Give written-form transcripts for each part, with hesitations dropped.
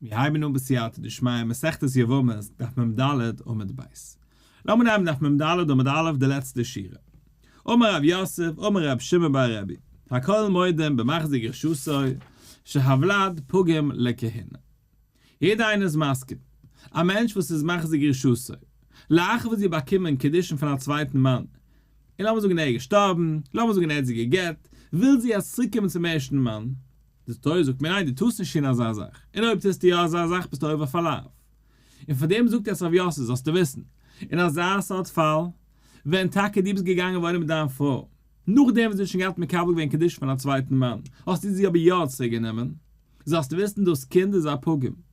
מיר הייבן אן בסייעתא דשמיא מסכת יבמות דף מ ד עמוד ב'. לאמיר נעמען דף מ ד עמוד א' די לעצטע שורה. אמר רב יוסף אמר רב שמעון בר רבי, הכל מודים במחזיק גרושתו שהוולד פגום לכהונה. יעדער איינער איז מסכים, א מענטש וואס איז מחזיק גרושתו, לאחר וואס זי האט באקומען קידושין פון א צווייטן מאן, און לאמיר זאגן ער איז געשטארבן, לאמיר זאגן ער האט זי גע'גט, וויל זי יעצט צוריקקומען צום ערשטן מאן, די תורה זאגט מיר ניין דו טארסט נישט טון אזא זאך, און אויב טוסטו יא אזא זאך ביסטו עובר אויף א לאו. און פאר דעם זאגט יעצט רב יוסף זאלסטו וויסן, אין אזא סארט פאל, ווען טאקע דו ביסט געגאנגען וואוינען מיט דיין פרוי, נאכדעם וואס זי האט שוין געהאט מקבל געווען קידושין פון א צווייטן מאן, האסטו זי אבער יא צוריק גענומען, זאלסטו וויסן דאס קינד איז א פגום.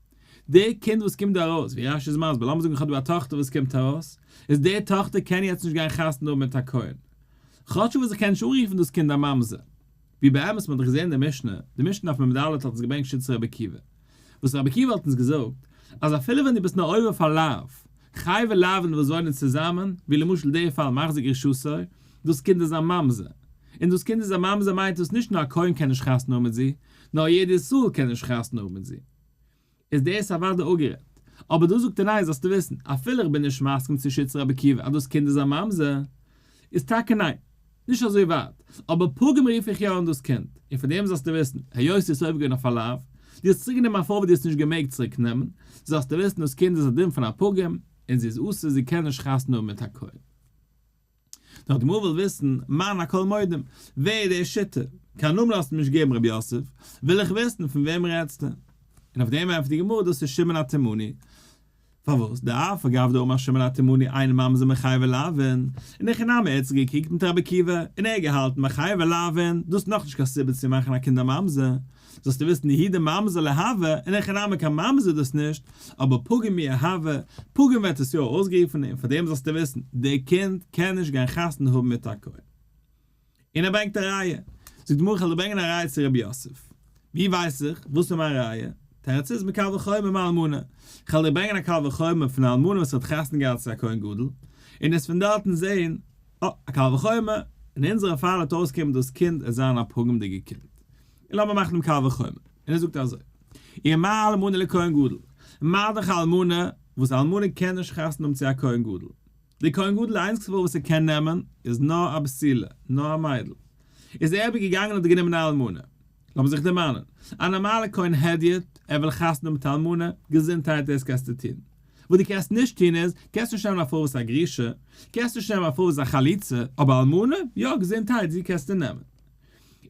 די קינד וואס קומט דא ארויס, ווי רשי איז מסביר, לאמיר זאגן איך האב דא א טאכטער וואס קומט ארויס, איז די טאכטער קען יעצט נישט גיין חתונה האבן מיט א כהן, כאטש וואס איך קען נישט אנרופן דאס קינד א ממזר, ווי באמת מען האט דאך געזען אין די משנה, די משנה דף מ ד האט אונז געברענגט שיטת רבי עקיבא, וואס רבי עקיבא האט אונז געזאגט, אז אפילו ווען דו ביסט נאר עובר אויף א לאו, חייבי לאווין וואס וואוינען צוזאמען, ווי למשל די פאל מחזיק גרושתו, דאס קינד איז א ממזר, און דאס קינד איז א ממזר מיינט דאס נישט נאר א כהן קען נישט חתונה האבן מיט זי, נאר יעדער ישראל קען נישט חתונה האבן מיט זי. איז דאס אוודאי אפגערעדט. אבער דא זאגט ער ניין זאלסטו וויסן, אפילו איך בין נישט מסכים צו שיטת רבי עקיבא אז דאס קינד איז א ממזר, איז טאקע ניין, נישט אזוי ווייט, אבער פגום רוף איך יא אן דאס קינד, און פון דעם זאלסטו וויסן, היות דו האסט עובר געווען אויף א לאו, דו האסט צוריק גענומען א פרוי וואס דו האסט נישט געמעגט צוריק נעמען, זאלסטו וויסן דאס קינד איז א דין פון א פגום, און זי איז אסור זי קען נישט חתונה האבן מיט א כהן. נאר די גמרא וויל וויסן, מאן הכל מודים, ווער איז דער שיטה? קיין נאמען האסטו מיר נישט געגעבן רבי יוסף, וויל איך וויסן פון וועם רעדסטו? און אויף דעם ענטפערט די גמרא דאס איז שמעון התימני. פארוואס? דאף על גב דאמר שמעון התימני אין ממזר מחייבי לאווין, אין הכי נמי ער האט זיך געקריגט מיט רבי עקיבא, און ער האט געהאלטן ביי חייבי לאווין, דאס איז נאכנישט קיין סיבה צו מאכן א קינד א ממזר, זאלסטו וויסן יהודה ממזר לא הוי, אין הכי נמי קיין ממזר איז דאס נישט, אבער פגום מיהא הוי, פגום ווערט עס יא אויסגערופן און פאר דעם זאלסטו וויסן, דער קינד קען נישט גיין חתונה האבן מיט א כהן. און ער ברענגט א ראיה. זאגט די גמרא כ'וועל דיר ברענגען א ראיה צו רבי יוסף. ווי ווייס איך? וואס איז מיין ראיה? תירוץ איז מקל וחומר מאלמנה. כ'וועל דיר ברענגען א קל וחומר פון א אלמנה וואס האט חתונה געהאט צו א כהן גדול, און עס פון דארטן זעהן, אה, א קל וחומר, אין אונזערע פאל וועט אויסקומען דאס קינד עט זיין א פגום'דיגע קינד. און לאמיר מאכן דעם קל וחומר. און ער זאגט אזוי, ומה אלמנה לכהן גדול, מה דאך אלמנה, וואס אלמנה קען נישט חתונה האבן צו א כהן גדול. דער כהן גדול די איינציגסטע פרוי וואס ער קען נעמען איז נאר א בתולה, נאר א מיידל. איז ער אבער געגאנגען און האט גענומען א אלמנה. לאמיר זיך דערמאנען, א נארמאלע כהן הדיוט, ער וויל חתונה האבן מיט א אלמנה, געזונטהייט דאס קענסטו טון. וואס דו קענסט נישט טון איז, קענסט נישט נעמען א פרוי וואס איז א גרושה, קענסט נישט נעמען א פרוי וואס איז א חלוצה, אבער אלמנה, יא געזונטהייט זי קענסטו נעמען.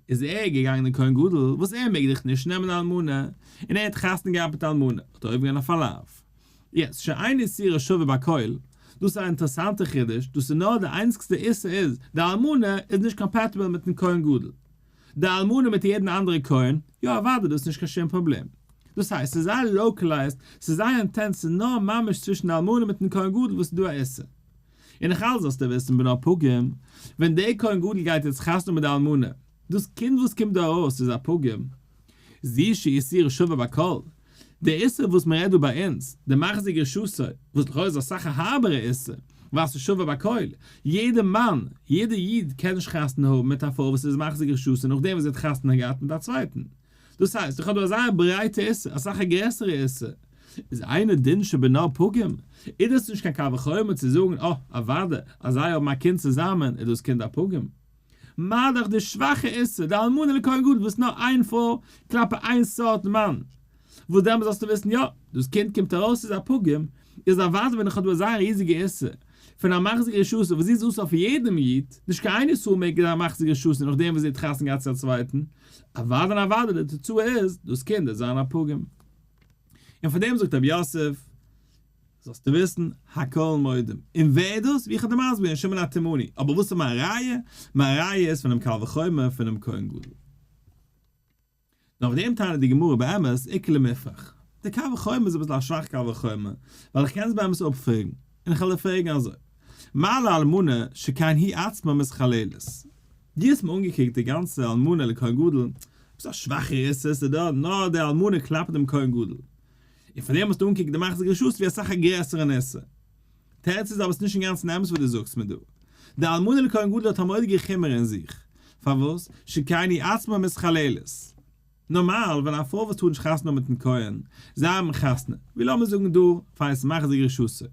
איז ער געגאנגען אין כהן גדול, וואס ער מעג דאך נישט נעמען אלמנה, און ער האט חתונה געהאט מיט אלמנה, האט ער עובר געווען אויף א לאו. יעצט, שאין איסורה שווה בכל, דאס איז א אינטערעסאנטע חידוש, דאס איז נאר די איינציגסטע איסור איז, די אלמנה איז נישט compatible מיטן כהן גדול. די אלמנה מיט יעדן אנדערע כהן, יא אוודאי דאס איז נישט קיין שום פראבלעם. דאס הייסט ס'איז זייער localized, ס'איז זייער intense, ס'איז נאר ממש צווישן די אלמנה מיטן כהן גדול וואס איז דא א איסור. און נאך אלץ זאלסטו וויסן בנה פגום, ווען דער כהן גדול גייט יעצט חתונה מיט די אלמנה, דאס קינד וואס קומט דא ארויס איז א פגום, זו שאיסורה שווה בכל, דער איסור וואס מען רעדט דא ביי אונז, די מחזיק גרושתו, וואס לכאורה איז אסאך א הארבערע איסור, ווייל ס'איז שווה בכל, יעדער מאן, יעדער איד קען נישט חתונה האבן מיט א פרוי וואס איז מחזיק גרושתו נאכדעם וואס זי האט חתונה געהאט מיט א צווייטן. דאס הייסט, איך האב דא א זייער ברייטע איסור, אסאך א גרעסערע איסור. איז אינו דין שבנה פגום, איז דאס נישט קיין קל וחומר צו זאגן, אה, אוודאי, אז זיי האבן א קינד צוזאמען איז דאס קינד א פגום. מה דאך די שוואכע איסור, די אלמנה לכהן גדול וואס נאר איין פרוי כלפי איין סארט מאן, וואס דעמאלט זאלסטו וויסן יא, דאס קינד קומט ארויס איז א פגום, איז אוודאי ווען איך האב דא א זייער ריזיגע איסור פון א מחזיק גרושתו וואס זי איז אסור אויף יעדעם איד, נישט קיין איין ישראל מעג זיין מחזיק גרושתו נאכדעם וואס זי האט חתונה געהאט צו א צווייטן, אוודאי און אוודאי די תוצאה איז, דאס קינד וועט זיין א פגום. און פון דעם זאגט רבי יוסף, זאלסטו וויסן, הכל מודים. און ווער איז דאס? ווי איך האב דיר מסביר געווען, שמעון התימני. אבער וואס איז מיין ראיה? מיין ראיה איז פונעם קל וחומר פונעם כהן גדול. נאר אויף דעם טענה'ט די גמרא באמת איכא למיפרך. די קל וחומר איז אביסל א שוואך קל וחומר, ווייל איך קען עס באמת אפפרעגן. און איך וועל דיר פרעגן אזוי. מה לאלמנה שכן היא עצמה מתחללת. דו האסט מיר אנגעקוקט די גאנצע אלמנה לכהן גדול, עפעס א שוואכע איסור איז דא, נאר די אלמנה כלפי דעם כהן גדול. און פאר דעם האסטו אנגעקוקט די מחזיק גרושתו ווי אסאך א גרעסערן איסור. תירוץ איז אבער ס'נישט אינגאנצן אמת וואס דו זאגסט מיר דא. די אלמנה לכהן גדול האט א מורא'דיגע חומרא אין זיך. פארוואס? שכן היא עצמה מתחללת. נארמאל ווען א פרוי וואס טאר נישט חתונה האבן מיטן כהן, זיי האבן חתונה, ווי לאמיר זאגן דא, פייס מחזיר גרושתו.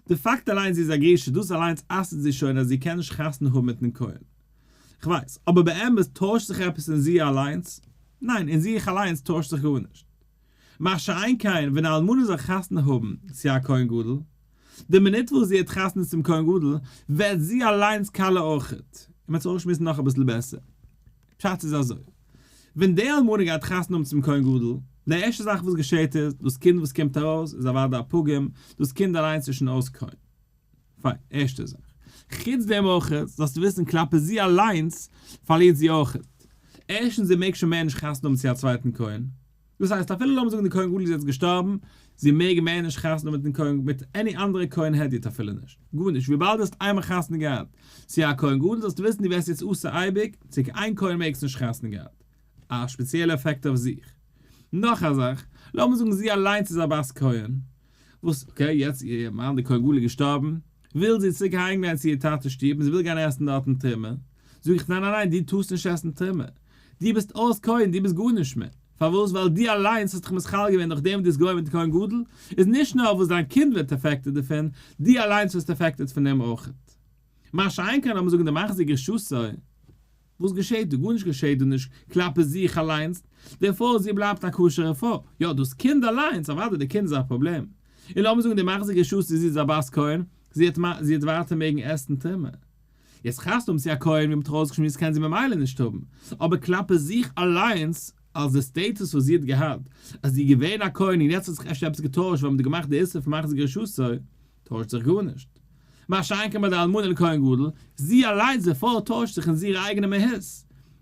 די פאקט אליינס זי איז א גרושה דאס אליינס אסר'ט זי שוין אז זי קען נישט חתונה האבן מיטן כהן. כ'ווייס, אבער באמת טוישט זיך עפעס אין זי אליינס? ניין, אין זיך אליינס טוישט זיך גארנישט. מה שאין כן ווען א אלמנה זאל חתונה האבן צו א כהן גדול, די מינוט וואס זי האט חתונה צום כהן גדול, ווערט זי אליינס כלה אויכעט. און מ'וועט עס אויסשמועסן נאך אביסל בעסער. פשט איז אזוי, ווען די אלמנה גייט חתונה האבן צום כהן גדול, די ערשטע זאך וואס געשעהט איז, דאס קינד וואס קומט ארויס איז אוודאי א פגום, דאס קינד אליינס איז שוין אויס כהן. פיין, ערשטע זאך. חוץ דעם אויכעט, זאלסטו וויסן כלפי זי אליינס פארלירט זי אויכעט. ערשטנס זי מעג שוין מער נישט חתונה האבן צו א צווייטן כהן. דאס הייסט אפילו לאמיר זאגן די כהן גדול איז יעצט געשטארבן, זי מעג מער נישט חתונה מיטן כהן מיט any אנדערע כהן הדיוט אפילו נישט, גארנישט, וויבאלד דו האסט איינמאל חתונה געהאט צו א כהן גדול זאלסטו וויסן דו ווערסט יעצט אסור אייביג, צו קיין כהן מעגסט נישט חתונה געהאט. א שפעציעלע עפעקט אויף זיך. נאך א זאך, לאמיר זאגן זי אליינס איז א בת כהן, וואס okay יעצט איר מאן די כהן גדול איז געשטארבן, וויל זי צוריק אהיים גיין צו איר טאטע'ס שטוב און זי וויל גיין עסן דארטן תרומה, זאג איך ניין ניין ניין דו טארסט נישט עסן תרומה, דו ביסט אויס כהן דו ביסט גארנישט מער, פארוואס ווייל דו אליינס האסט דיך מתחלל געווען נאכדעם וואס דו האסט געוואוינט מיטן כהן גדול, איז נישט נאר וואס דיין קינד ווערט affected דערפון, דו אליינס ווערסט affected פון דעם אויכעט. מה שאין כן לאמיר זאגן די מחזיר גרושתו, וואס געשעהט דא? גארנישט געשעהט דא נישט כלפי זיך אליינס, די פרוי זי בלייבט א כשר'ע פרוי, יא דאס קינד אליינס, אוודאי די קינד איז א פראבלעם, און לאמיר זאגן די מחזיר גרושתו זי איז א בת כהן, זי האט זי האט ווייטער מעגן עסן תרומה. יעצט חתונה האבן צו א כהן ווי מ'האט ארויסגעשמועסט קען זי ממילא נישט האבן, אבער כלפי זיך אליינס אלס די status וואס זי האט געהאט אז זי איז געווען א כהן און יעצט האט זיך אפשר עפעס געטוישט ווייל מ'האט געמאכט די איסור פון מחזיר גרושתו, טוישט זיך גארנישט. מה שאין כן ביי די אלמנה לכהן גדול, זי אליינס די פרוי טוישט זיך אין זיער אייגענע מהות.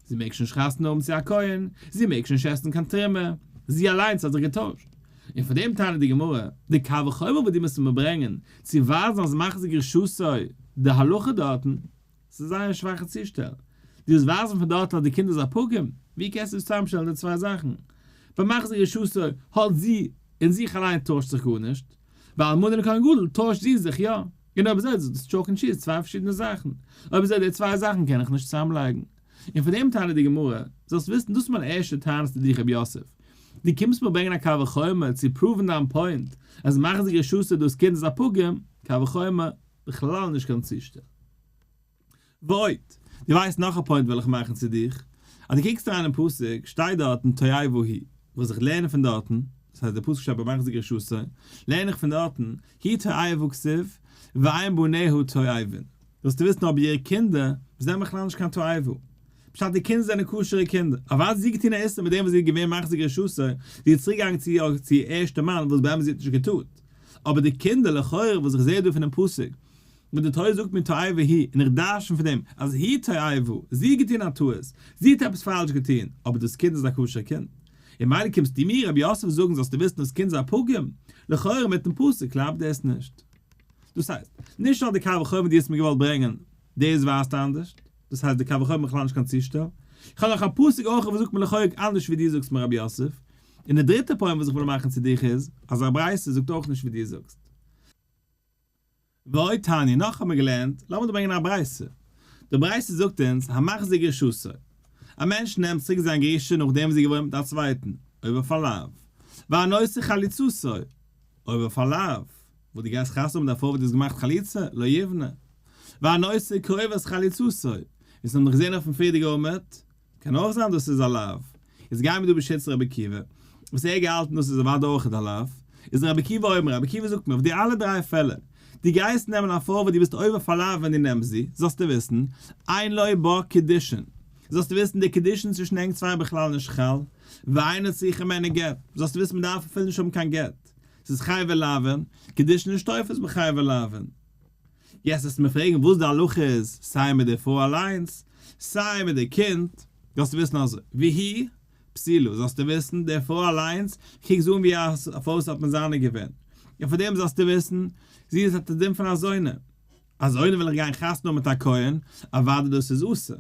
זי מעג שוין נישט חתונה האבן צו א כהן, זי מעג שוין נישט עסן קיין תרומה, זי אליינס האט זיך געטוישט. און פאר דעם טענה'ט די גמרא, די קל וחומר וואס דו מוזט מיר ברענגען צו ווייזן אז מחזיר גרושתו די הלכה דארטן, ס'איז זייער א שוואכע צושטעל. דו ווילסט ווייזן פון דארט אז די קינד איז א פגום? ווי קענסטו צוזאמשטעלן די צוויי זאכן? ביי מחזיר גרושתו האט זי אין זיך אליין טוישט זיך גארנישט, ביי אלמנה לכהן גדול טוישט זי זיך יא. און אויב אזוי איז דאס chalk and cheese צוויי פארשידענע זאכן. אויב אזוי די צוויי זאכן קען איך נישט צוזאמלייגן. און פון דעם טענה'ט די גמרא, זאלסט וויסן דאס איז מיין ערשטע טענה צו דיך רב יוסף. דו קומסט מיר ברענגען א קל וחומר צו prove ן דיין point אז מחזיר גרושתו דאס קינד איז א פגום, קל וחומר, בכלל נישט קיין צושטעל. ועוד, דו ווייסט נאך א point וויל איך מאכן צו דיך, אז דו קוקסט אריין אין פסוק שטייט דארטן תועבה היא, וואס איך לערן פון דארטן, דאס הייסט די פסוק שטייט ביי מחזיר גרושתו, לערן איך פון דארטן, היא תועבה כתיב, ואין בניה תועבין. זאלסטו וויסן אויב אירע קינדער זענען בכלל נישט קיין תועבה. פשט די קינדער זענען כשר'ע קינדער. אוודאי האט זי געטון א איסור מיט דעם וואס זי איז געווען מחזיר גרושתו, זי איז צוריק געגאנגען צו איר צו איר ערשטע מאן וואס באמת זי האט נישט געטארט. אבער די קינדער לכאורה וואס איך זעה דא פונעם פסוק וואס די תורה זאגט מיר תועבה היא און איך דרשן פון דעם אז היא תועבה, זי האט געטון א טעות, זי האט עפעס פאלש געטון, אבער דאס קינד איז א כשר קינד. און מילא קומסטו מיר רבי יוסף זאגן זאלסטו וויסן דאס קינד איז א פגום, לכאורה מיטן פסוק קלאפט דאס נישט. דאס הייסט, נישט נאר די קל וחומר דו האסט מיר געוואלט ברענגען, דאס ווייזט אנדערש, דאס הייסט די קל וחומר בכלל נישט קיין צושטעל, איך האב נאך א פסוק אויך וואס זאגט מיר לכאורה אנדערש ווי דו זאגסט מיר רבי יוסף, און די דריטע point וואס איך וויל מאכן צו דיך איז, אז א ברייתא זאגט אויך נישט ווי דו זאגסט. ועוד תניא, נאך האבן מיר געלערנט, לאמיר דא ברענגען א ברייתא. די ברייתא זאגט אונז, המחזיר גרושתו. א מענטש נעמט צוריק זיין גרושה נאכדעם וואס זי איז געוואוינט מיט א צווייטן, עובר אויף א לאו. והנושא חלוצתו, עובר אויף א לאו. וואס דו גייסט חתונה האבן מיט א פרוי וואס דו האסט געמאכט חליצה, לא יבנה. והנושא קרובת חלוצתו, ווי אונז האבן דאך געזען אויפן פריערדיגע עמוד, קען אויך זיין דאס איז א לאו. יעצט גייען מיר דא בשיטת רבי עקיבא, וואס ער האט געהאלטן דאס איז אוודאי אויך א לאו, איז רבי עקיבא אומר, רבי עקיבא זאגט מיר אויף די אלע דריי פעלער, דו גייסט נעמען א פרוי וואס דו ביסט עובר אויף א לאו ווען דו נעמסט זי, זאלסטו וויסן, אין לו בה קידושין, זאלסטו וויסן די קידושין צווישן ענק צוויי בכלל נישט חל, ואינו צריך הימנו גט, זאלסטו וויסן מען דארף אפילו נישט האבן קיין גט, ס'איז חייבי לאוין, קידושין נישט תופס בחייבי לאוין. יעצט וועסטו מיר פרעגן וואס די הלכה איז סיי מיט די פרוי אליינס סיי מיט די קינד, זאלסטו וויסן אזוי, והיא בתולה, זאלסטו וויסן די פרוי אליינס קוק זי אן ווי א פרוי וואס האט מזנה געווען, און פאר דעם זאלסטו וויסן זי איז האט א דין פון א זונה, א זונה וויל איך גיין חתונה האבן מיט א כהן, אוודאי דאס איז אסור.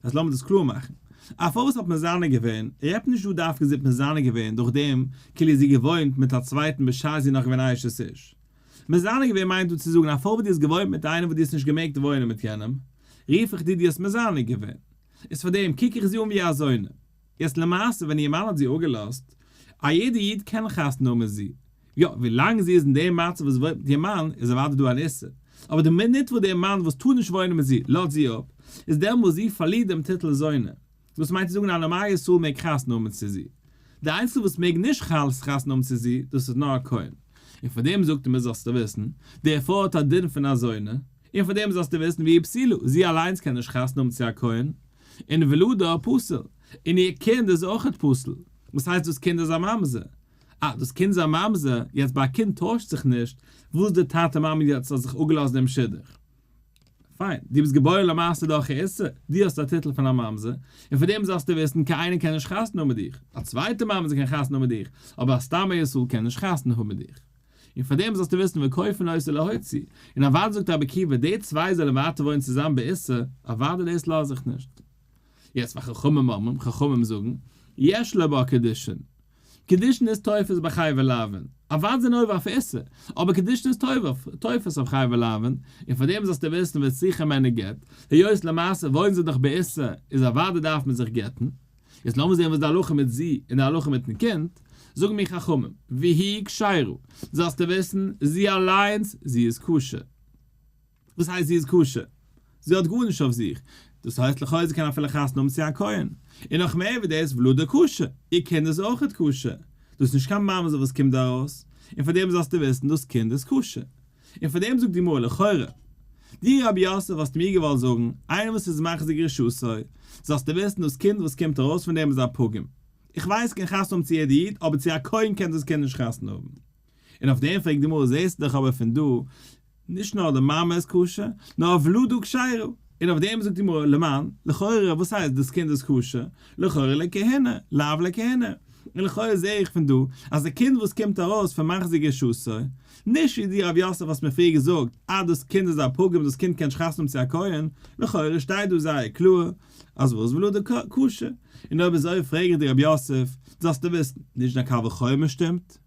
אז לאמיר דאס קלאר מאכן, א פרוי וואס האט מזנה געווען, רעדט נישט דא דווקא זי האט מזנה געווען דורך דעם כאילו איז זי געוואוינט מיט א צווייטן בשעת זי איז נאך געווען אשת איש. מזנה געווען מיינט דא צו זאגן א פרוי וואס דו האסט געוואוינט מיט איינעם וואס דו האסט נישט געמעגט וואוינען מיט יענעם, רוף איך דיר דו האסט מזנה געווען. איז פאר דעם קוק איך זי אן ווי א זונה. יעצט למעשה ווען איר מאן האט זי אפגעלאזט, א יעדע איד קען חתונה האבן מיט זי, יא, ווילאנג זי איז אין די מצב וואס וואוינט מיט איר מאן איז אוודאי דא אן איסור, אבער די מינוט וואס דער מאן וואס טאר נישט וואוינען מיט זי לאזט זי אפ, איז דעמאלס זי פארלירט דעם טיטל זונה. דאס מיינט צו זאגן א נארמאלע ישראל מעג חתונה האבן צו זי. די איינציגסטע וואס מעג נישט חתונה האבן צו זי, דאס איז נאר א כהן. און פון דעם זאגט ער מיר זאלסטו וויסן, דער פרוי האט א דין פון א זונה, און פון דעם זאלסטו וויסן והיא פסולה, זי אליינס קען נישט חתונה האבן צו א כהן, און ולדה פסול, און איר קינד איז אויכעט פסול, וואס הייסט דאס קינד איז א ממזר? אה, דאס קינד איז א ממזר, יעצט ביי א קינד טוישט זיך נישט וואס די טאטע מאמע יעצט האט זיך אפגעלאזט דעם שידוך. פיין, דו ביסט געבוירן למעשה דורך א איסור, דו האסט א טיטל פון א ממזר, און פון דעם זאלסטו וויסן קיין איינער קען נישט חתונה האבן מיט דיך, א צווייטער ממזר קען חתונה האבן מיט דיך, אבער א סתם א ישראל קען נישט חתונה האבן מיט דיך. און פאר דעם זאלסטו וויסן וכופין אותו להוציא, און אוודאי זאגט רבי עקיבא די צוויי זאלן ווייטער וואוינען צוזאמען באיסור, אוודאי דאס לאז איך נישט. יעצט וחכמים אומרים, חכמים זאגן, יש לה בה קידושין, קידושין איז תופס ביי חייבי לאווין, אוודאי זענען עובר אויף איסור, אבער קידושין איז תופס אויף חייבי לאווין, און פאר דעם זאלסטו וויסן וצריכה הימנו גט, היות למעשה וואוינען זיי דאך באיסור, איז אוודאי דארף מען זיך גט'ן. יעצט לאמיר זען וואס די הלכה מיט זי און די הלכה מיטן קינד, זאגן מיר חכמים, והיא כשרה, זאלסטו וויסן, זי אליינס, זי איז כשר. וואס הייסט זי איז כשר? זי האט גארנישט אויף זיך, דאס הייסט לכאו' זי קען אפילו חתונה האבן צו א כהן, און נאך מער ווי דאס ולדה כשר, איר קינד איז אויכעט כשר, דאס איז נישט קיין ממזר וואס קומט דא ארויס, און פאר דעם זאלסטו וויסן דאס קינד איז כשר. און פאר דעם זאגט די גמרא לכאורה, דו רב יוסף האסט מיר געוואלט זאגן, איינער וואס איז מחזיק גרושתו, זאלסטו וויסן דאס קינד וואס קומט ארויס פון דעם איז א פגום. איך ווייס קען חתונה האבן צו יעדע איד, אבער צו א כהן קען דאס קינד נישט חתונה האבן. און אויף דעם פרעגט די גמרא זעסטו דאך אבער פון דא, נישט נאר די מאמע איז כשר, נאר ולדה כשרה, און אויף דעם זאגט די גמרא למאן, לכאורה וואס הייסט דאס קינד איז כשר, לכאורה לכהונה, לאו לכהונה, און לכאורה זעה איך פון דא אז די קינד וואס קומט ארויס פון מחזיר גרושתו, נישט ווי דו רב יוסף האסט מיר פריער געזאגט אז דאס קינד איז א פגום דאס קינד קען נישט חתונה האבן צו א כהן, לכאורה שטייט דא זייער קלאר אז וואס ולדה כשר, און אויב אזוי פרעג איך דיר רב יוסף, זאלסטו וויסן, נישט דיין קל וחומר שטימט,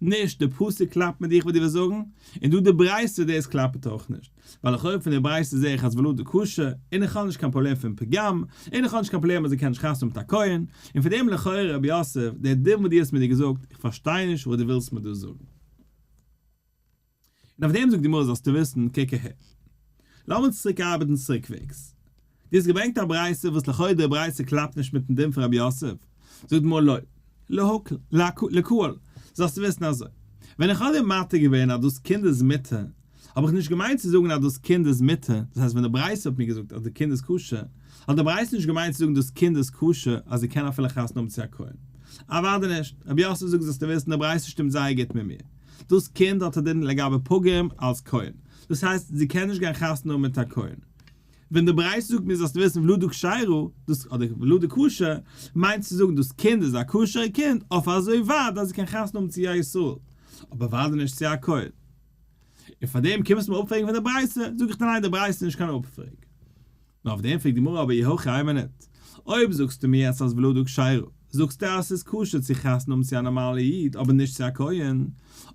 נישט די פסוק קלאפט מיט דיך וואס דו ווילסט זאגן, און דא די ברייתא דאס קלאפט אויך נישט, ווייל לכאו' פון די ברייתא זעה איך אז ולדה כשר, און איך האב נישט קיין פראבלעם פון פגם, און איך האב נישט קיין פראבלעם אז זי קען נישט חתונה מיט א כהן, און פון דעם לכאורה רבי יוסף, דער דין וואס דו האסט מיר דא געזאגט, איך פארשטיי נישט וואס דו ווילסט מיר דא זאגן. און אויף דעם זאגט די גמרא זאלסטו וויסן, קוק אהער. לאמיר צוריק ארבעטן צוריקוועגס. דו האסט געברענגט א ברייתא וואס לכאו' די ברייתא קלאפט נישט מיטן דין פון רבי יוסף, זאגט די גמרא לא, להקל, לקהל, זאלסטו וויסן אזוי, ווען איך האב דיר מתיר געווען אז דאס קינד איז מותר, האב איך נישט געמיינט צו זאגן אז דאס קינד איז מותר, דאס הייסט ווען די ברייתא האט מיר געזאגט אז די קינד איז כשר, האט די ברייתא נישט געמיינט צו זאגן דאס קינד איז כשר אז זי קען אפילו חתונה האבן צו א כהן. אוודאי נישט, רבי יוסף זאגט זאלסטו וויסן די ברייתא שטימט זייער גוט מיט מיר. דאס קינד האט א דין לגבי פגום אלס כהן, דאס הייסט זי קען נישט גיין חתונה האבן מיט א כהן. ווען די ברייתא זאגט מיר זאלסטו וויסן ולדה כשרה, דאס אדער ולדה כשר, מיינט צו זאגן דאס קינד איז א כשר'ע קינד אויף אזוי ווייט אז זי קען חתונה האבן צו א ישראל, אבער אוודאי נישט צו א כהן. און פאר דעם קומסטו מיר אפפרעגן פון די ברייתא, זאג איך דיר ניין די ברייתא איז נישט קיין אפפרעג. נאר אויף דעם פרעגט די גמרא אבער אי הכי איין מינוט, אויב זאגסטו מיר יעצט אז ולדה כשרה, זאגסטו אז ס'איז כשר צו חתונה האבן צו א נארמאלע איד אבער נישט צו א כהן,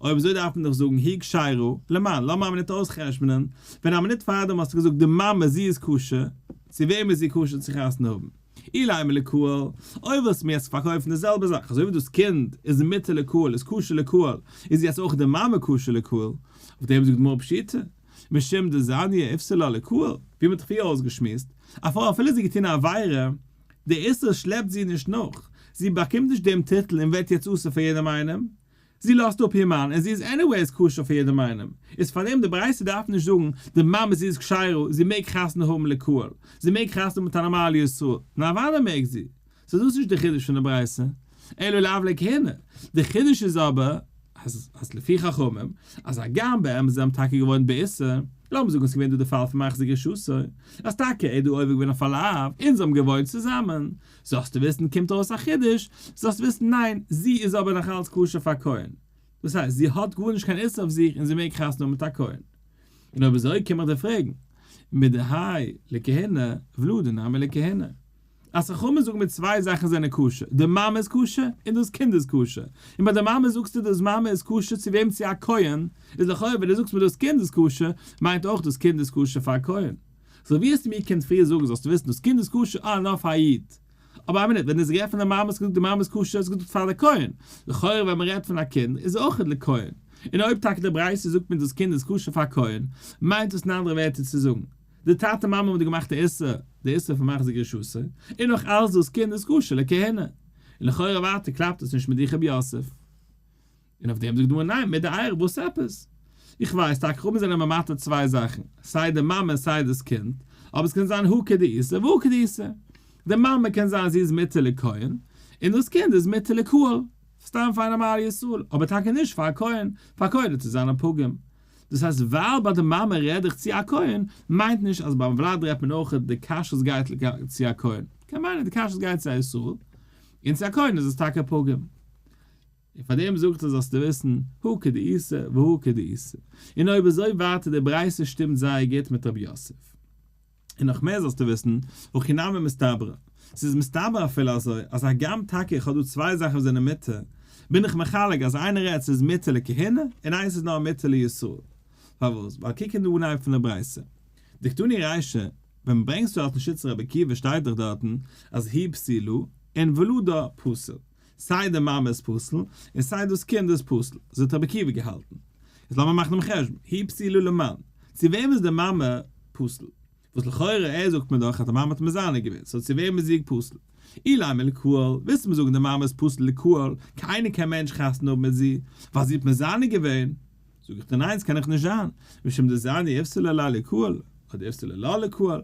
אויב אזוי דארף מען דאך זאגן היא כשרה, למאן, לאמיר א מינוט אויסחשבונ'ען, ווען א מינוט פארדעם האסטו געזאגט די מאמע זי איז כשר, צו וועם איז זי כשר צו חתונה האבן? אילימא לקהל, אויב ווילסטו מיר יעצט פארקויפן די זעלבע זאך, אזוי ווי דאס קינד איז מותר לקהל איז כשר לקהל, איז יעצט אויך די מאמע כשר לקהל, אויף דעם זאגט די גמרא פשיטא, משום דזניא איפסלה לקהל, ווי מ'האט פריער אויסגעשמועסט, א פרוי אפילו זי האט געטון א עבירה, די איסור שלעפט זי נישט נאך, זי באקומט נישט דעם טיטל און ווערט יעצט אסור פאר יעדעם איינעם, זי לאזט אפ איר מאן און זי איז anyways כשר פאר יעדעם איינעם, איז פארדעם די ברייתא דארף נישט זאגן די מאמע זי איז כשרה זי מעג חתונה האבן לקהל, זי מעג חתונה האבן מיט א נארמאלע ישראל, נו אוודאי מעג זי, סאו דאס איז נישט די חידוש פון די ברייתא, אלא לאו לכהונה, די חידוש איז אבער אז אז לפי חכמים אז הגם באמת זיי האבן טאקע געוואוינט באיסור, לאמיר זאגן עס איז געווען דא די פאל פון מחזיר גרושתו, אז טאקע ער איז דא עובר געווען אויף א לאו און זיי האבן געוואוינט צוזאמען, זאלסטו וויסן קומט אויס א חידוש, זאלסט וויסן ניין, זי איז אבער נאך אלץ כשר פאר כהן. דאס הייסט, זי האט גארנישט קיין איסור אויף זיך און זי מעג חתונה האבן מיט א כהן. און אויב אזוי קום איך דיר פרעגן, מדהאי לכהונה ולדה נמי לכהונה. אז חכמים זאגן מיר צוויי זאכן זענען כשר, די מאמע איז כשר און דאס קינד איז כשר. און ביי די מאמע זאגסטו דאס מאמע איז כשר צו וועם צו א כהן, איז לכאורה ווען דו זאגסט מיר דאס קינד איז כשר, מיינט אויך דאס קינד איז כשר פאר א כהן. סאו ווי האסטו מיר געקענט פריער זאגן זאלסטו וויסן דאס קינד איז כשר אה נאר פאר א איד. אבער א מינוט, ווען איז גערעדט פון די מאמע האסט געזאגט די מאמע איז כשר האסט געזאגט פאר די כהן, לכאורה ווען מען רעדט פון א קינד איז אויך לכהן, און אויב טאקע די ברייתא זאגט מיר דאס קינד איז כשר פאר כהן, מיינט דאס אין אנדערע ווערטער צו זאגן, די טאטע מאמע האבן דא געמאכט די איסור, די איסור פון מחזיק רשותו, און נאך אלס דאס קינד איז כשר לכהונה. און לכאורה ווייטער קלאפט עס נישט מיט דיך רב יוסף. און אויף דעם זאגט די גמרא ניין מיט די אייער וואס עפעס? איך ווייס טאקע חכמים זענען ממתיר צוויי זאכן, סיי די מאמע און סיי דאס קינד, אבער עס קען זיין הא כדאיתא והא כדאיתא. די מאמע קען זיין זי איז מותר לכהן, און דאס קינד איז מותר לקהל, סתם פאר א נארמאלע ישראל, אבער טאקע נישט פאר א כהן, פאר א כהן וועט עס זיין א פגם. דאס הייסט ווייל ביי די מאמע רעד איך צו א כהן, מיינט נישט אז ביים ולד רעדט מען אויך די כשרות גייט צו א כהן, קען מיינען די כשרות גייט צו א ישראל, און צו א כהן איז עס טאקע פגם. און פאר דעם זאגט ער זאלסטו וויסן, הא כדאיתא והא כדאיתא. און אויב אזוי ווייטער די ברייתא שטימט זייער גוט מיט רב יוסף. און נאך מער זאלסטו וויסן, הכי נמי מסתברא, ס'איז מסתבר אפילו אזוי, אז הגם טאקע איך האב דא צוויי זאכן וואס זענען מותר, בין איך מחלק אז איינער רעדט ס'איז מותר לכהונה, און איינס איז נאר מותר לישראל. פארוואס? ווייל קוק אין די אנהייב פון די ברייתא. דקתני רישא, ווען ברענגסטו אלטן שיטת רבי עקיבא שטייט דאך דארטן אז היא פסולה און ולדה פסול. סיי די מאמע איז פסול און סיי דאס קינד איז פסול, אזוי האט רבי עקיבא געהאלטן. איז לאמיר מאכן דעם חשבון, היא פסולה למאן, צו וועם איז די מאמע פסול? וואס לכאורה ער זאגט מיר דאך אז די מאמע האט מזנה געווען, סאו צו וועם איז זי פסול? אילימא לקהל, ווילסט מיר זאגן די מאמע איז פסול לקהל, קיינער קיין מענטש חתונה האבן מיט זי, ווייל זי האט מזנה געווען? זאג איך דיר ניין ס'קען דאך נישט זיין, משום דזניא איפסלה ליה לקהל, אדער איפסלה לה לקהל,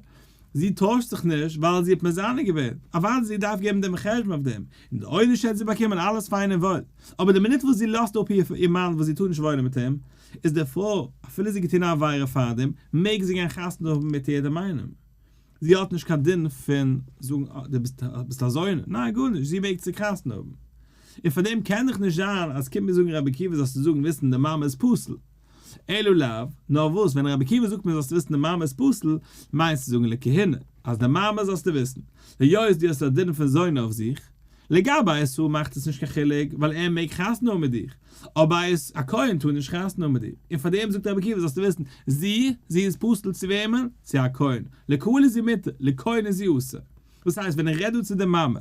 זי טוישט זיך נישט ווייל זי האט מזנה געווען, אוודאי זי דארף געבן דעם חשבון אויף דעם, און די עונש האט זי באקומען אלעס פיין און וואויל, אבער די מינוט וואס זי לאזט אפ איר מאן וואס זי טאר נישט וואוינען מיט אים, איז די פרוי, אפילו זי האט געטון א עבירה פארדעם, מעג זי גיין חתונה האבן מיט יעדעם איינעם. זי האט נישט קיין דין פון זאגן אה דו ביסט ביסט א זונה, ניין גארנישט, זי מעג צוריק חתונה האבן. און פאר דעם קען דאך נישט זיין אז קומט מיר זאגן רבי עקיבא זאלסטו זאגן וויסן די מאמע איז פסול. אלא לאו, נאר וואס ווען רבי עקיבא זאגט מיר זאלסטו וויסן די מאמע איז פסול, מיינסטו זאגן לכהונה, אז די מאמע זאלסטו וויסן, היות דו האסט א דין פון זונה אויף זיך, לגבי ישראל מאכט עס נישט קיין חילוק ווייל ער מעג חתונה האבן מיט דיך, אבער א כהן טאר נישט חתונה האבן מיט דיר, און פאר דעם זאגט רבי עקיבא זאלסטו וויסן, זי, זי איז פסול צו וועמען? צו א כהן, לקהל איז זי מותר, לכהן איז זי אסור. דאס הייסט ווען איך רעד דא צו די מאמע,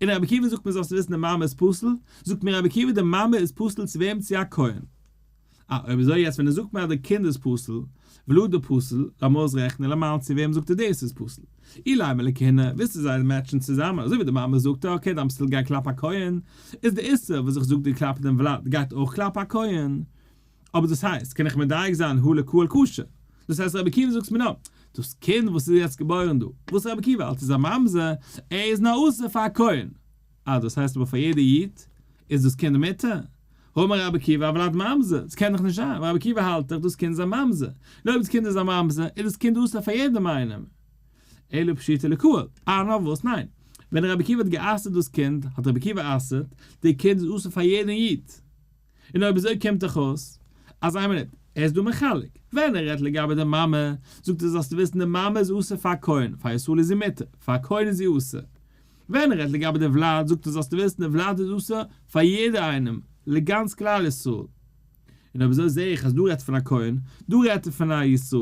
און רבי עקיבא זאגט מיר זאלסטו וויסן די מאמע איז פסול, זאגט מיר רבי עקיבא די מאמע איז פסול צו וועם? צו א כהן. אה, אויב אזוי יעצט ווען ער זאגט מיר אז די קינד איז פסול, ולדה פסול, לאמיר אויסרעכענען למאן צו וועם זאגט ער דאס איז פסול. אילימא לכהונה, ווילסטו זיי match ן צוזאמען, אזוי ווי די מאמע זאגט okay דיין פסול גייט כלפי א כהן, איז די איסור וואס איך זאג דיר כלפי דעם ולד גייט אויך כלפי א כהן. אבער דאס הייסט, קען איך מדייק זיין הא לקהל כשר. דאס הייסט רבי עקיבא זאגסט מיר נאר, דאס קינד וואס איז יעצט געבוירן דא, וואס רבי עקיבא האלט איז א ממזר, ער איז נאר אסור פאר א כהן. אה דאס הייסט אבער פאר יעדע איד איז דאס קינד מותר? האמר רבי עקיבא הולד ממזר, דאס קען דאך נישט זיין, ווייל רבי עקיבא האלט דאך דאס קינד איז א ממזר, און אויב דאס קינד איז א ממזר איז דאס קינד אסור פאר יעדעם איינעם. אלא פשיטא לקהל. אה נאר וואס ניין, ווען רבי עקיבא האט גע'אסר'ט דאס קינד האט רבי עקיבא אסר'ט, די קינד איז אסור פאר יעדן איד. און אויב אזוי קומט דאך אויס אז איין מינוט, ער איז דא מחלק, ווען ער רעדט לגבי די מאמע, זאגט ער זאלסטו וויסן די מאמע איז אסור פאר א כהן, פאר ישראל איז זי מותר, פאר א כהן איז זי אסור. ווען ער רעדט לגבי די ולד, זאגט ער זאלסטו וויסן די ולד איז אסור פאר יעדער איינעם, לגאנץ כלל ישראל. און אויב אזוי זעה איך אז דא רעדט פון א כהן, דא רעדט ער פון א ישראל,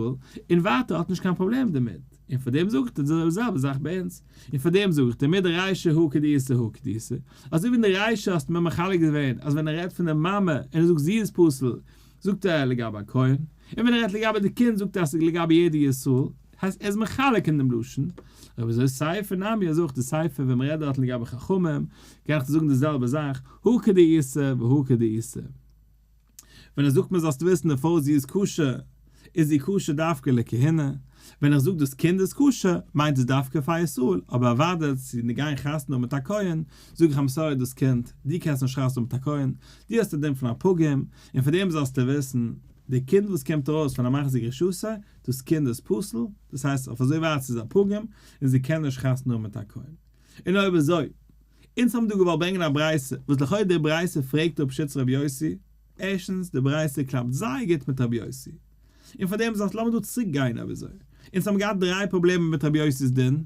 און ווייטער האט נישט קיין פראבלעם דערמיט, און פאר דעם זאגט ער די זעלבע זאך ביי אונז, און פאר דעם זאג איך דיר מדרישא הא כדאיתא הא כדאיתא, אזוי ווי אין די רישא האסטו מיר מחלק געווען אז ווען ער רעדט פון די מאמע און ער זאגט זי איז פסול, זאגט ער לגבי א כהן, און ווען ער רעדט לגבי די קינד זאגט ער אז ס'איז לגבי יעדע ישראל, הייסט ער איז מחלק אין דעם לשון, אויב אזוי סיפא נמי אזוי אויך די סיפא ווען מ'רעדט דארט לגבי חכמים, קען איך דיר זאגן די זעלבע זאך, הא כדאיתא והא כדאיתא. ווען ער זאגט מיר זאלסטו וויסן די פרוי זי איז כשר, איז זי כשר דווקא לכהונה, ווען איך זאג דאס קינד איז כשר, מיינט עס דווקא פאר ישראל, אבער אוודאי צו גיין חתונה האבן מיט א כהן, זאג איך I'm sorry דאס קינד, דו קענסט נישט חתונה האבן מיט א כהן, דו האסט א דין פון א פגום, און פאר דעם זאלסטו וויסן, די קינד וואס קומט ארויס פון א מחזיק רשותו, דאס קינד איז פסול, דאס הייסט אויף אזוי ווייט ס'איז א פגום, און זי קען נישט חתונה האבן מיט א כהן. און אויב אזוי, אונז האבן דא געוואלט ברענגען א ברייתא, וואס לכאו' די ברייתא פרעגט אפ שיטת רבי יוסי, ערשטנס, די ברייתא קלאפט זייער גוט מיט רבי יוסי, און פאר דעם זאלסט לאמיר דא צוריק גיין אויב אזוי, אונז האבן געהאט דריי פראבלעמען מיט רבי יוסי'ס דין,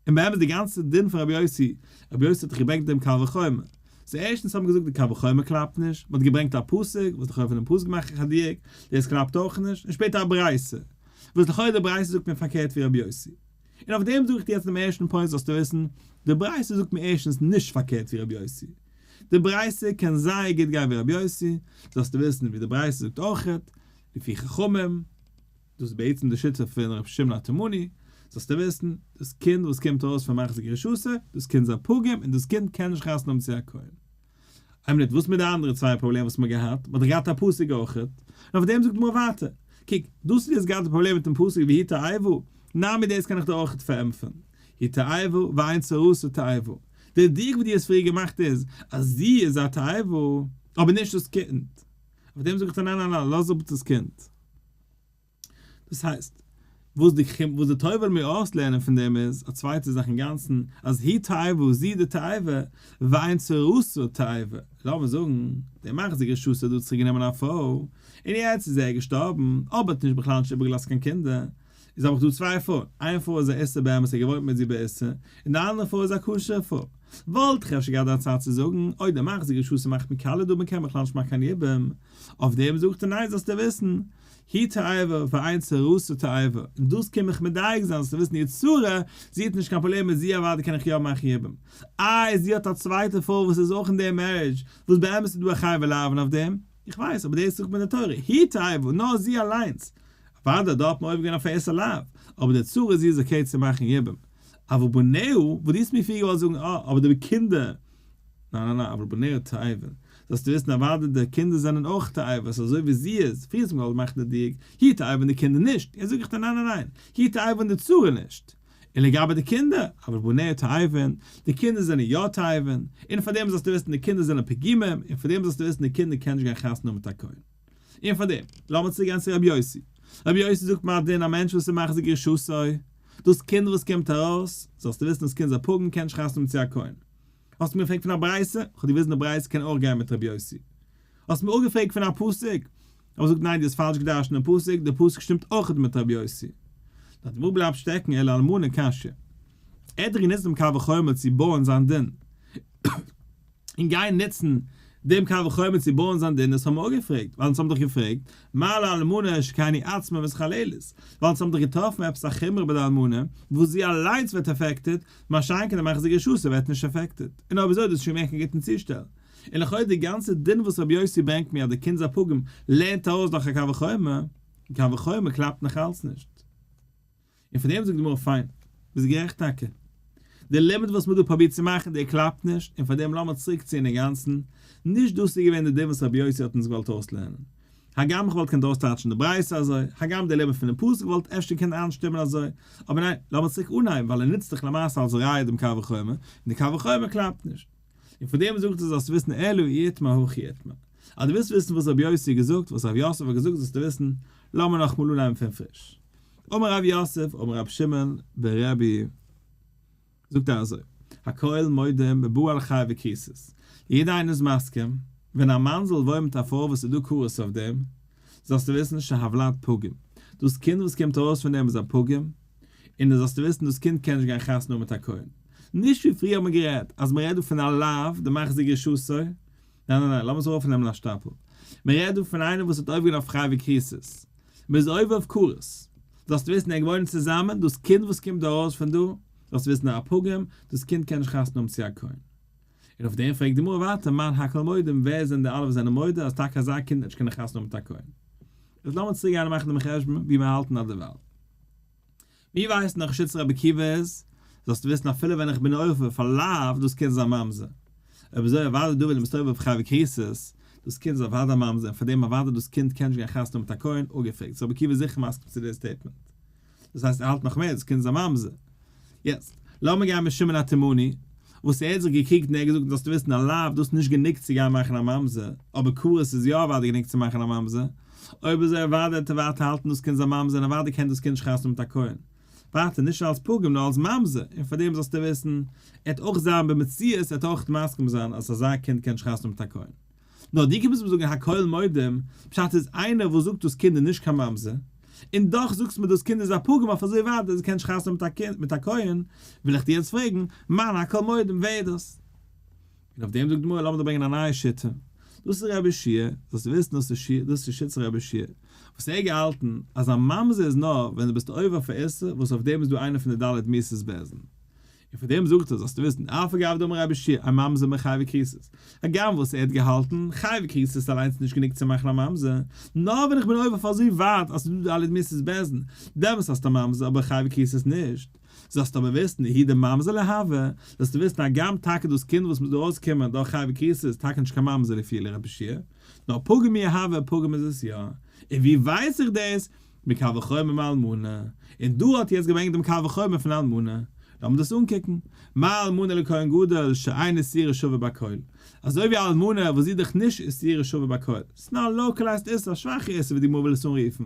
און באמת די גאנצע דין פון רבי יוסי, רבי יוסי האט דאך געברענגט דעם קל וחומר, סאו ערשטנס האט מען געזאגט די קל וחומר קלאפט נישט, מען האט געברענגט א פסוק, וואס לכאו' פון דעם פסוק מאך איך א דיוק, דאס קלאפט אויך נישט, און שפעטער א ברייתא, וואס לכאו' די ברייתא זאגט מיר פארקערט ווי רבי יוסי. און אויף דעם זאג איך דיר יעצט דעם ערשטן point זאלסטו וויסן, די ברייתא זאגט מיר ערשטנס נישט פארקערט ווי רבי יוסי. די ברייתא קען זייער גוט גיין ווי רבי יוסי, זאלסטו וויסן ווי די ברייתא זאגט אויכעט, לפי חכמים, דאס איז בעצם די שיטה פון רבי שמעון התימני, זאלסטו וויסן, דאס קינד וואס קומט ארויס פון מחזיר גרושתו, דאס קינד איז א פגום און דאס קינד קען נישט חתונה האבן צו א כהן. איין מינוט, וואס מיט די אנדערע צוויי פראבלעם וואס מ'האט געהאט? מ'האט דאך געהאט א פסוק אויכעט. און אויף דעם זאגט די גמרא ווייטער, קוק, דאס איז יעצט געהאט די פראבלעם מיטן פסוק והיא תועבה, נמי דאס קען איך דיר אויכעט פארענטפערן, היא תועבה ואין צרתה תועבה. די דיוק וואס דו האסט פריער געמאכט איז אז זי איז א תועבה, אבער נישט דאס קינד. אויף דעם זאג איך דיר ניין ניין ניין, לאז אפ דאס קינד. דאס הייסט, וואס די וואס די תורה וויל מיר אויסלערנען פון דעם איז, א צווייטע זאך אינגאנצן, אז היא תועבה, זי די תועבה, ואין צרתה תועבה. לאמיר זאגן, דער מחזיר גרושתו האט דא צוריק גענומען א פרוי, און יעצט איז ער געשטארבן, אבער האט נישט בכלל נישט איבערגעלאזט קיין קינדער, איז האב איך דא צוויי פרויען, איין פרוי איז א איסור באמת ער געוואוינט מיט זי באיסור, און די אנדערע פרוי איז א כשר'ע פרוי. וואלט איך אפשר געהאט די הצעה צו זאגן, אוי דער מחזיר גרושתו מאכט מיר קאליע דא מען קען בכלל נישט מאכן קיין יבום, אויף דעם זאגט ער ניין זאלסטו וויסן, היא תועבה ואין צרתה תועבה, און דאס קום איך מדייק זיין זאלסטו וויסן איר צרה, זי האט נישט קיין פראבלעם מיט זי אוודאי קען איך יא מאכן יבום, איי זי האט א צווייטע פרוי וואס איז אויך אין די marriage וואס באמת איז דא א חייבי לאוין אויף דעם, איך ווייס אבער דאס זאגט מיר די תורה, היא תועבה נאר זי אליינס, אוודאי דא האט מען עובר געווען אויף א איסור לאו, אבער די צרה זי איז okay צו מאכן יבום, אבל בניה, וואס דו האסט מיר פריער געוואלט זאגן אה אבער די קינדער, ניין ניין ניין, אבל בניה תועבין, זאלסטו וויסן אוודאי די קינדער זענען אויך תועבות אזוי ווי זי איז, פריער האט מען געוואלט מאכן די דיוק, היא תועבה די קינדער נישט, יעצט זאג איך דיר ניין ניין ניין, היא תועבה די צרה נישט. און לגבי די קינדער, אבל בניה תועבין, די קינדער זענען יא תועבין, און פאר דעם זאלסטו וויסן די קינדער זענען פגומים, און פאר דעם זאלסטו וויסן די קינדער קענען נישט גיין חתונה האבן מיט א כהן. און פאר דעם, לאמיר צוריק גיין צו רבי יוסי. רבי יוסי זאגט מה דין א מענטש וואס איז מחזיר גרושתו, דאס קינד וואס קומט ארויס, זאלסטו וויסן דאס קינד איז א פגום קען נישט חתונה האבן צו א כהן. האסט מיר געפרעגט פון א ברייתא, איך האב דיר געוויזן די ברייתא קען אויך גיין מיט רבי יוסי. האסט מיר אפגעפרעגט פון א פסוק, האב איך געזאגט ניין דו האסט פאלש געדרשנט דעם פסוק, דער פסוק שטימט אויך מיט רבי יוסי. נאר די גמרא בלייבט שטעקן אלא אלמנה קשיא. ער האט דאך גענוצט דעם קל וחומר צו בויען זיין דין. און גיין נוצן דעם קל וחומר צו בויען זיין דין, דאס האבן מיר אפגעפרעגט, ווייל אונז האבן דאך געפרעגט, מה לאלמנה שכן היא עצמה מתחללת, ווייל אונז האבן דאך געטראפן עפעס א חומרא ביי די אלמנה, וואס זי אליינס ווערט affected, מה שאין כן די מחזיר גרושתו ווערט נישט affected, און אויב אזוי איז דאס שוין געווען קיין גוטן צושטעל. און לכאו' די גאנצע דין וואס רבי יוסי ברענגט מיר אז די קינד איז א פגום לערנט ארויס דורך א קל וחומר, און קל וחומר קלאפט נאך אלץ נישט. און פון דעם זאגט די גמרא פיין, ביסט גערעכט טאקע. די לימוד וואס מ'האט דא פרובירט צו מאכן דער קלאפט נישט, און פאר דעם לאמיר צוריק ציען אינגאנצן, נישט דאס איז געווען די דין וואס רבי יוסי האט אונז געוואלט אויסלערנען. הגם איך וואלט געקענט אויסטייטשן די ברייתא אזוי, הגם די לימוד פונעם פסוק וואלט אפשר געקענט איינשטימען אזוי, אבער ניין, לאמיר צוריק אנהייבן ווייל ער נוצט דאך למעשה אלס ראיה דעם קל וחומר, און די קל וחומר קלאפט נישט. און פון דעם זאגט ער זאלסט וויסן אלא אי איתמר הכי איתמר. אז דו ווילסט וויסן וואס רבי יוסי האט געזאגט, וואס רב יוסף האט געזאגט זאלסטו וויסן, לאמיר נאכאמאל אנהייבן פון פריש. אמר רב יוסף, אמר רבי שמעון ברבי, זאגט ער אזוי, הכל מודים בבא על חייבי כריתות, יעדער איינער איז מסכים, ווען א מאן זאל וואוינען מיט א פרוי וואס איז דא כרת אויף דעם, זאלסטו וויסן שהוולד פגום, דאס קינד וואס קומט ארויס פון דעם איז א פגום, און דו זאלסט וויסן דאס קינד קען נישט גיין חתונה האבן מיט א כהן. נישט ווי פריער האט מען גערעדט, אז מען רעדט דא פון א לאו, די מחזיר גרושתו, ניין ניין ניין, לאמיר עס ארויפנעמען א שטאפל. מען רעדט דא פון איינער וואס האט עובר געווען אויף חייבי כריתות. מען איז עובר אויף כרת. זאלסט וויסן ענק וואוינען צוזאמען, דאס קינד וואס קומט דא ארויס פון דא, זאלסט וויסן א פגום, דאס קינד קען נישט חתונה האבן צו א כהן. און אויף דעם פרעגט די גמרא ווייטער, מאן הכל מודים, ווער זענען די אלע וואס זענען מודה אז טאקע אזא קינד וועט נישט קענען חתונה האבן מיט א כהן? איז לאמיר צוריק גיין און מאכן דעם חשבון ווי מיר האלטן אדערווייל. מיר ווייסן נאך שיטת רבי עקיבא איז, זאלסטו וויסן אפילו ווען איך בין עובר פאר לאו דאס קינד איז א ממזר. אויב אזוי אוודאי דא ווען דו ביסט עובר אויף חייבי כריתות, דאס קינד איז אוודאי א ממזר און פאר דעם אוודאי דאס קינד קען נישט גיין חתונה מיט א כהן, אפגעפרעגט איז רבי עקיבא זיכער מסכים צו די statement. דאס הייסט ער האלט נאך מער דאס קינד איז א ממזר. יעצט, לאמיר גיין מיט שמעון התימני, וואס ער האט זיך געקריגט און ער האט געזאגט זאלסטו וויסן א לאו דאס איז נישט גענוג צו גיין מאכן א ממזר, אבער כרת איז יא אוודאי גענוג צו מאכן א ממזר, אויב אזוי אוודאי וועט ער ווייטער האלטן דאס קינד איז א ממזר און אוודאי קען דאס קינד נישט חתונה מיט א כהן. ווייטער נישט אלס פגום נאר אלס ממזר, און פאר דעם זאלסטו וויסן, ער וועט אויך זיין במציאות ער וועט אויך מסכים זיין אז אזא קינד קען נישט חתונה מיט א כהן. נאר דו קומסט מיר זאגן הכל מודים, פשט איז איינער וואס זאגט דאס קינד איז נישט קיין ממזר, און דאך זאגסט מיר דאס קינד איז א פגום אויף אזוי ווייט אז עס קען נישט חתונה האבן מיט א כהן, וויל איך דיר יעצט פרעגן, מאן הכל מודים, ווער איז דאס? און אויף דעם זאגט די גמרא לאמיר דיר ברענגען א נייע שיטה. דאס איז רבי יהושע, זאלסטו וויסן דאס איז דאס איז שיטת רבי יהושע, וואס ער האט געהאלטן אז א ממזר איז נאר ווען דו ביסט עובר אויף א איסור וואס אויף דעם איז דא איינע פון די ד' מיתות בית דין. און פאר דעם זאגט ער זאלסטו וויסן אף על גב דאמר רבי יהושע אין ממזר מחייבי כריתות, הגם וואס ער האט געהאלטן, חייבי כריתות איז אליינס נישט גענוג צו מאכן א ממזר, נאר ווען איך בין עובר אויף אזוי ווייט אז ס'איז דא ד' מיתות בית דין, דעמאלס האסטו א ממזר אבער חייבי כריתות נישט. זאלסטו אבער וויסן, הוא דממזר לא הוי, זאלסטו וויסן הגם טאקע דאס קינד וואס מוז ארויסקומען דורך חייבי כריתות איז טאקע נישט קיין ממזר לפי רבי יהושע, נאר פגום מיהא הוי, פגום איז עס יא. און ווי ווייס איך דאס? מקל וחומר מאלמנה, און דא האט יעצט געברענגט דעם קל וחומר פון אלמנה, לאמיר דאס אנקוקן, מה אלמנה לכהן גדול שאין איסורה שווה בכל, אזוי ווי אלמנה וואס זי איז דאך נישט איסורה שווה בכל, ס'איז נאר א localized איסור, א שוואכע איסור ווי די גמרא וויל עס אנרופן,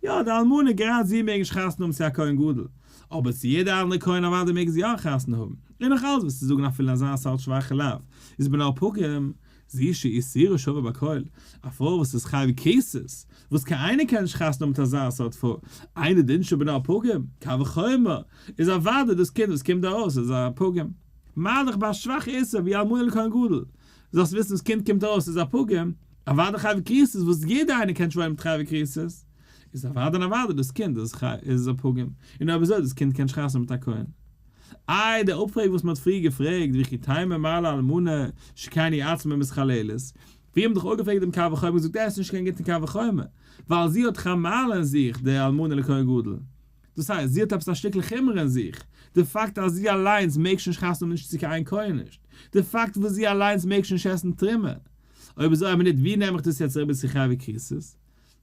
יא די אלמנה גראד זי מעג נישט חתונה האבן צו א כהן גדול, אבער צו יעדע אנדערע כהן אוודאי מעג זי יא חתונה האבן, און נאך אלץ וועסטו זאגן אפילו אזא סארט שוואכע לאו איז בנה פגום, זו שאיסורה שווה בכל, א פרוי וואס איז חייבי כריתות, וואס קיין איינער קען נישט חתונה האבן מיט אזא סארט פרוי, אינו דין שבנה פגום, קל וחומר, איז אוודאי דאס קינד וואס קומט דא ארויס איז א פגום. מה דאך ביי א שוואכע איסור ווי אלמנה לכהן גדול, זאלסט וויסן דאס קינד קומט ארויס איז א פגום, אוודאי חייבי כריתות וואס יעדער איינער קען נישט וואוינען מיט חייבי כריתות, איז אוודאי און אוודאי דאס קינד איז א פגום, און אויב אזוי דאס קינד קען נישט חתונה האבן מיט א כהן. איי דער אפפרעג וואס מען האט פריער געפרעגט וכי תימא מה לאלמנה שכן היא עצמה מתחללת, ווי האבן דאך אפגעפרעגט דעם קל וחומר און געזאגט עס איז נישט קיין גוטן קל וחומר, ווייל זי האט דאך א מעלה אין זיך די אלמנה לכהן גדול, דאס הייסט זי האט עפעס א שטיקל חומרא אין זיך, די פאקט אז זי אליינס מעג שוין נישט חתונה האבן נישט צו קיין איין כהן נישט, די פאקט וואס זי אליינס מעג שוין נישט עסן תרומה, אויב אזוי א מינוט ווי נעם איך דאס יעצט אריבער צו חייבי כריתות?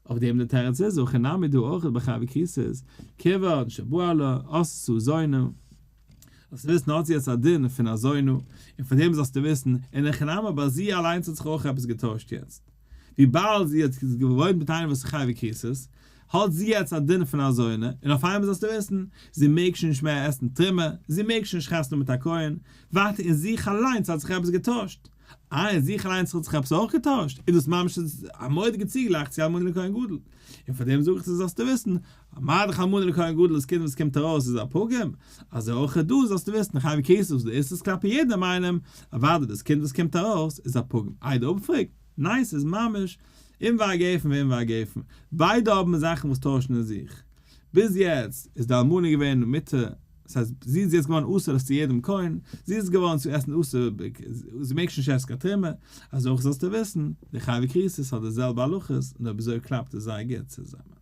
אויף דעם די תירוץ איז, הכא נמי דא אויך ביי חייבי כריתות, כיוון שבעלה עשתה זונה. זאלסטו וויסן האט זי יעצט א דין פון א זונה, און פון דעם זאלסטו וויסן, אין הכי נמי ביי זי אליינס האט זיך אויך עפעס געטוישט יעצט. וויבאלד זי האט געוואוינט מיט איינעם וואס איז חייבי כריתות, האט זי יעצט א דין פון א זונה, און אויף איינמאל זאלסטו וויסן, זי מעג שוין נישט מער עסן תרומה, זי מעג שוין נישט חתונה מיט א כהן, ווייטער אין זיך אליינס האט זיך עפעס געטוישט. אה, אין זיך אליינס האט זיך עפעס אויך געטוישט, איז דאס ממש א מורא'דיגע צוגלייך צו אלמנה לכהן גדול. און פאר דעם זאג איך דיר זאלסטו וויסן, מה דאך אלמנה לכהן גדול דאס קינד וואס קומט ארויס איז א פגום, אזוי אויך דא זאלסטו וויסן, חייבי כריתות וואס דאס איז כלפי יעדעם איינעם, אוודאי דאס קינד וואס קומט ארויס איז א פגום. איי די אפפרעג? ניין ס'איז ממש ענבי הגפן וענבי הגפן, ביידע האבן זאכן וואס טוישן אין זיך. ביז יעצט איז די אלמנה געווען מותר, דאס הייסט זי איז יעצט געווארן אסור צו יעדעם כהן, זי איז געווארן צו עסן אסור, זי מעג שוין נישט עסן קיין תרומה, אזוי אויך זאלסטו וויסן, די חייבי כריתות האט די זעלבע הלכות, און אויב אזוי קלאפט עס זייער גוט צוזאמען.